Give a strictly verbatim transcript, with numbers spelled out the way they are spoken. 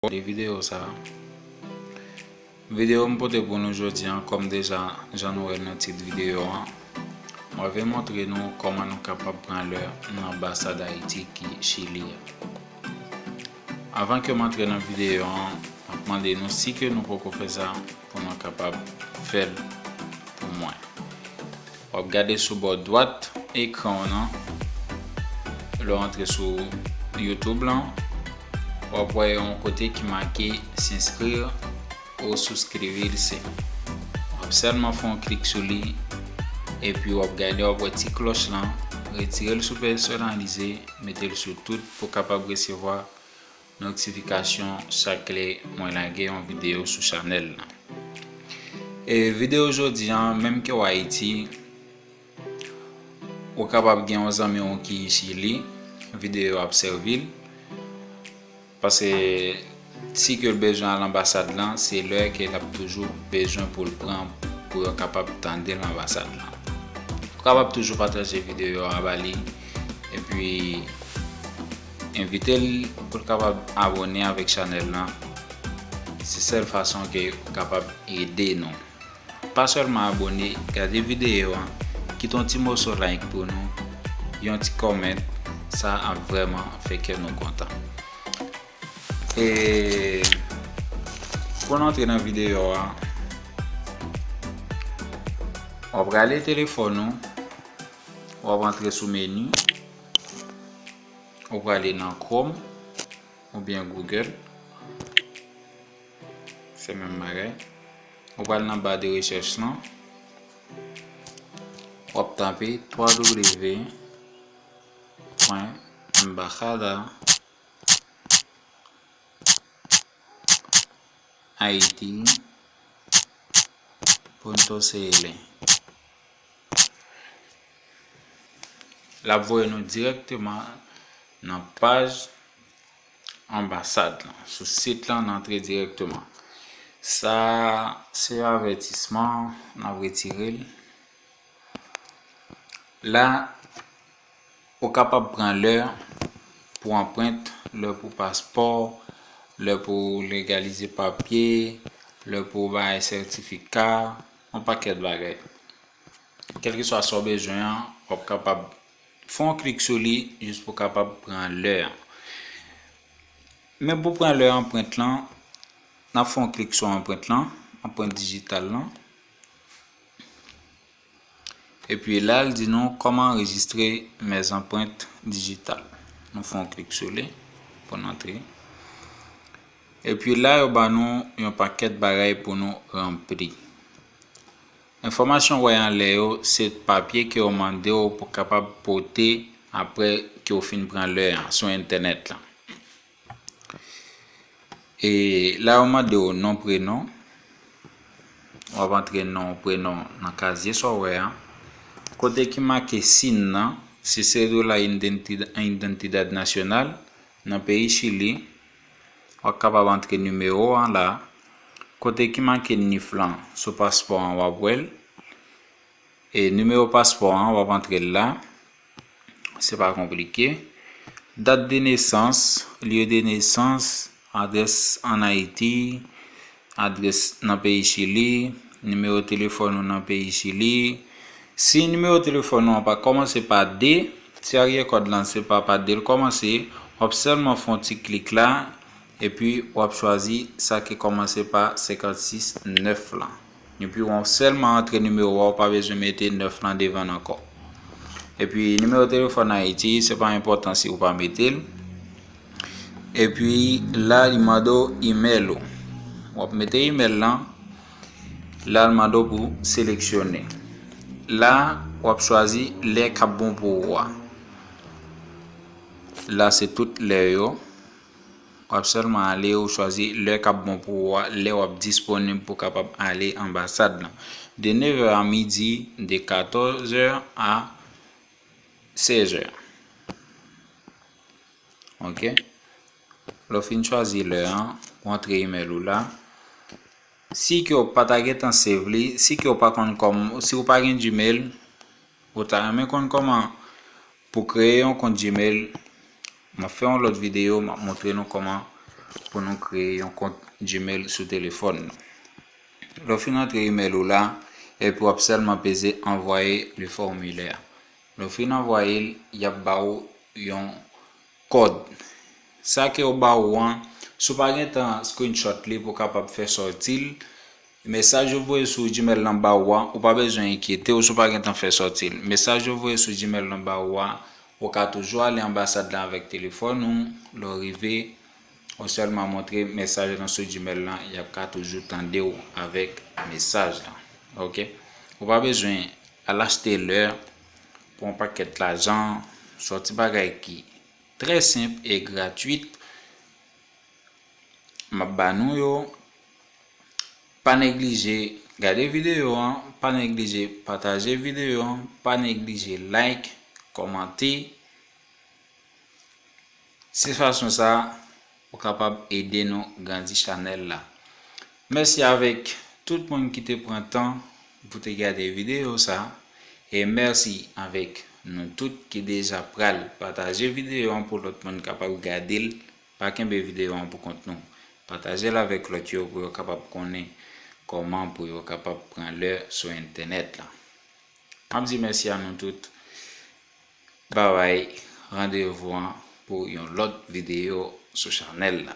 de videyo sa a. Videyo m pote pou nou jodi a, kòm deja jan nou wè nan tit videyo a, mwen vle montre nou kòman nou kapab pran lè nan anbasad Ayiti ki Chili a. Avan ke m antre nan videyo a, m ap mande nou si ke nou poko fè sa pou nou kapab fè l pou mwen. W ap gade sou bò dwat ekran w nan. Lè w antre sou YouTube lan, w ap wè yon kote ki make s'inscrire ou souscrivirse. W ap sèlman fè yon klik sou li, epi w ap gade, w ap wè ti klòch lan, retire l sou pèsonalize, mete l sou tout pou w kapab resevwa notifikasyon chak lè mwen lage yon videyo sou chanèl lan. E videyo jodi a, menm ke w Ayiti, ou kapab gen yon zanmi w ki Chili, videyo ap sèvi l. Paske si ke l bezwen al anbasad lan, se lè ke l ap toujou bezwen pou l pran, pou yo kapab tande l anbasad lan. Ou kapab toujou pataje videyo a ba li, epi envite l pou l kapab abòne avèk chanèl lan. Se sèl fason ke ou kapab ede nou. Pa sèlman abòne, gade videyo a, kite yon ti moso like pou nou, yon ti comment, sa ap vrèman fè kè nou kontan. E pou n antre nan videyo a, w ap rale telefòn ou, w ap antre sou meni, ou prale nan Chrome oubyen Google, se menm bagay. Ou pral nan ba de rechèch lan, w ap tape w w w pwen embajada Haiti punto C L. L ap voye nou dirèkteman nan paj anbasad lan. Sou sit lan, n antre dirèkteman. Sa se avètisman, n ap retire l. La, ou kapab pran lè pou anprent, lè pou paspò, lè pou legalize papye, lè pou bay sètifika, yon pakèt bagay. Kèlkeswa sa w bezwen an, w ap kapab fè yon klik sou li jis pou w kapab pran lè an. Men pou pran lè anprent lan, n ap fè yon klik sou anprent lan, anprent dijital lan. Epi la, l di nou comment enregistrer mes empreintes digitales. Nou fè yon klik sou li pou n antre. Epi la, yo ba nou yon pakèt bagay pou nou ranpli. Enfòmasyon w wè anlè yo, se papye ke yo mande w pou kapab pote apre ke w fin pran lè an sou entènèt lan. E la, yo mande w non, prenon. W ap antre non, prenon nan kazye sa w wè a. Kote ki make sin nan, se Cédula Identi-, Identidad Nacional nan peyi Chili. W ap kapab antre nimewo an la. Kote ki make nif lan sou paspò an, w ap wè l. E nimewo paspò an, w ap antre l la. Se pa konplike. Dat de nesans, lye de nesans, adrès ann Ayiti, adrès nan peyi Chili, nimewo telefòn ou nan peyi Chili. Si nimewo telefòn ou an pa kòmanse pa de, si aryè kòd lan se pa pa de l kòmanse, w ap sèlman fè yon ti klik la, epi w ap chwazi sa ki kòmanse pa senkannsis nèf lan. Epi w sèlman antre nimewo a, w pa bezwen mete nèf lan devan l ankò. Epi nimewo telefòn Ayiti, se pa enpòtan si w pa mete l. Epi la, li mande w imèl ou. W ap mete imèl lan. La, l mande w pou seleksyone. La, w ap chwazi lè k ap bon pou ou a. La, se tout lè yo. W ap sèlman ale, ou chwazi lè k ap bon pou ou a, lè w ap disponib pou w kapab ale anbasad lan. De nevè a midi, de katòzè a sèzè. Oke? Lè w fin chwazi lè an, ou antre imèl ou la. Si ke w pa ta gentan save li, si ke w pa konn kòm, si w pa gen Gmail, ou ta renmen konn kòman pou kreye yon kont Gmail, m ap fè yon lòt videyo, m ap montre nou kòman pou nou kreye yon kont Gmail sou telefòn nou. Lè w fin antre email ou la, epi w ap sèlman peze envoyer le formulaire. Lè w fin anvoye l, y ap ba w yon kòd. Sa ke yo ba w an, si w pa gen tan screenshot li pou w kapab fè sòti l, mesaj yo voye sou Gmail lan ba w an, ou pa bezwen enkyete w si w pa gen tan fè sòti l. Mesaj yo voye sou Gmail lan ba w an, ou ka toujou ale anbasad la avèk telefòn ou, lè w rive, ou sèlman montre mesaj lan sou Gmail lan, y ap ka toujou tande w avèk mesaj lan. Oke? Ou pa bezwen al achte lè pou yon pakèt lajan, sòti bagay ki trè senp e gratwit. M ap ba nou yo. Pa neglije gade videyo an, pa neglije pataje videyo an, pa neglije like, kòmante. Se fason sa ou kapab ede nou grandi chanèl la. Mèsi avèk tout moun ki te pran tan pou te gade videyo sa. E mèsi avèk nou tout ki deja pral pataje videyo an pou lòt moun kapab gade l. Pa kenbe videyo an pou kont nou. Pataje l avèk lòt yo pou yo kapab konnen kòman pou yo kapab pran lè sou entènèt la. M ap di mèsi a nou tout. Babay, randevou an pou yon lòt videyo sou chanèl la.